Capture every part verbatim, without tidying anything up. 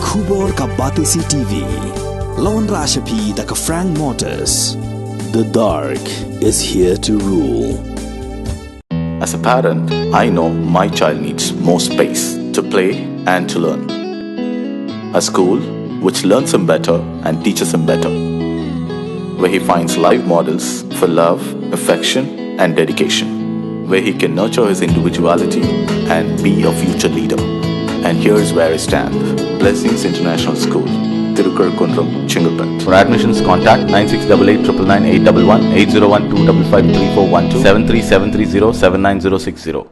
Khubor ka Batesi T V. Lawan Rashapi da ka Frank Motors. The dark is here to rule. As a parent, I know my child needs more space to play and to learn. A school which learns him better and teaches him better, where he finds live models for love, affection, and dedication, where he can nurture his individuality and be a future leader. And here's where I stand. Blessings International School, Tirukar Kundrum, Chengalpet. For admissions, contact nine six double eight triple nine eight double one, eight zero one two double five three four one two, seven three seven three zero seven nine zero six zero.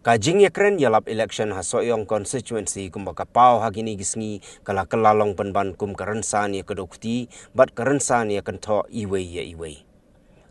Ka jingïakren ïalap election ha Sohiong constituency kumba ka paw ha kine ki sngi ka la kylla long pynban kum ka rynsan ïa ka dohkti bad ka rynsan ïa ka kynthoh iwei ïa iwei.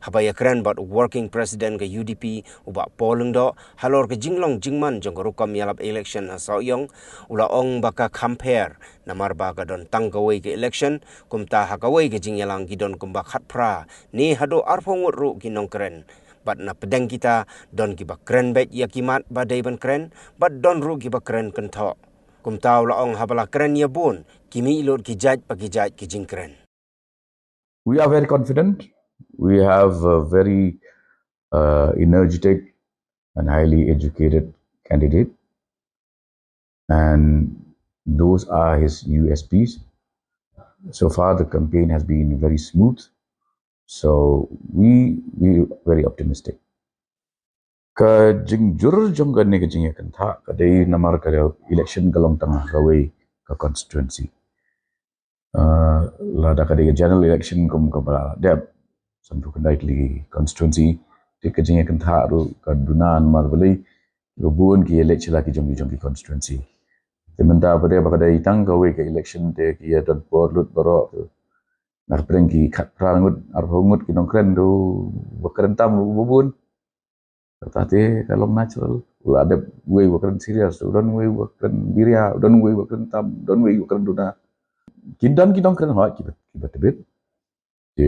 Haba ïakren bad u working president ka U D P, u Bah Paul Lyngdoh, halor ka jinglong jingman jong ka rukom ïalap election ha Sohiong, u la ong ba ka kham pher namar ba ka don tang kawei ka election, kumta ha kawei ka jingïalang ki don kumba khatphra ne haduh arphew ngut ruh ki nongkren. Bad na pdeng kita don kiba kren beit ïa ki mat ba dei ban kren, bad don ruh kiba kren kynthoh. Kumta u la ong haba la kren ïa bun, ki mih lut ki jait pa ki jait ki jingkren. We are very confident. We have a very uh, energetic and highly educated candidate. And those are his U S Ps. So far, the campaign has been very smooth. So we we are very optimistic. Ka jingjur jong kane ka jingïakynthah ka dei namar ka election ka long tang ha kawei ka constituency. Uh, lada ka dei ka general election kum kaba la dep, sanphew khyndai tylli ki constituency, te ka jingïakynthah ruh ka duna namar balei ba bun ki ïaleit sha la ki jong ki jong ki constituency. Te mynta ba dei ba ka dei tang kawei ka election te ki ïa don por lut baroh. Na ka pdeng ki khatphra ngut, arphew ngut ki nongkren ruh ba kren tam ruh ba bun. Kata te ka long natural. U la dep wei ba kren serious, u don wei ba kren biria, u don wei ba kren tam, u don wei ba kren duna. Ki don ki nongkren hok kiba kiba tbit. Te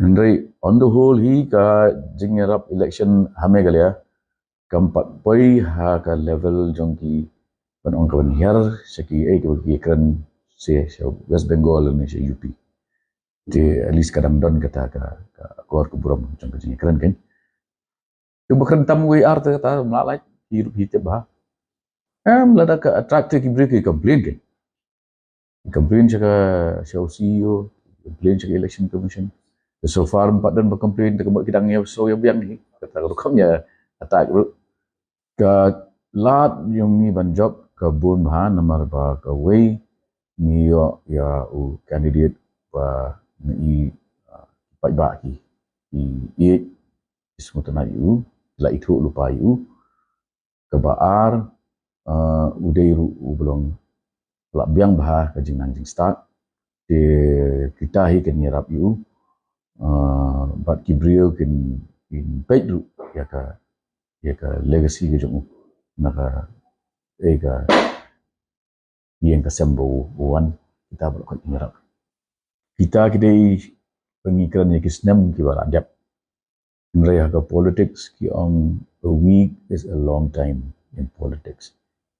hynrei on the whole hi ka jingïarap election ha Meghalaya kam pat poi ha ka level jong ki ban ong ka ban hiar sha ki ei ki kren sha West Bengal ne sha U P. Te at least ka dang don kata ka ka akor ka burom jong ka jingkren kan. Te ba kren tam wei ar te kata mla lait hi ruh hi te ba. Em lada ka attract ki briew ki complain kan. Complain sha ka sha U C O, complain sha ka election commission. So far em pat don ba complain te ka mut ki dang ïa so ïa biang hi. Kata ruh kam ïa attack ruh. Ka lad jong ngi ban jop ka bun bha namar ba kawei ngi ïoh ïa u candidate ba ngi i paidbah ki i i sngewtynnat ïa u, la ithuh lypa ïa u. Kaba ar, uh, u dei ruh u ba long la biang bha ka jingnang jingstad. Te kita hi kan ïarap ïa u, uh, bad ki briew kin kin peit ruh ïa ka ïa ka legacy ka jong u na ka eh ka ïeng ka sem ba u wan. Kita ba la khot ïarap. Kita ki dei ba ngi kren ïa ki snem kiba la dep. Hynrei ha ka politics ki ong a week is a long time in politics.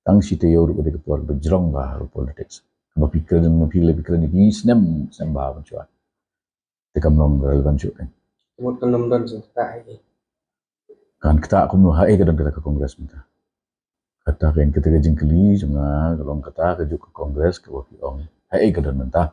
Tang shi taïew ruh ka dei ka por ba jrong bha ha ka politics. Kaba phi kren ma phi le phi kren ïa ki snem snem bha ban shuwa. Te kam long relevant shuh kan. Mut kan ym don shuh ta ha. Kan kata kumno ha eh ka don kata ka Congress mynta. Kata ka kata ka jingkylli jong nga ka long kata ka juk ka Congress kaba ki ong ha eh ka don mynta.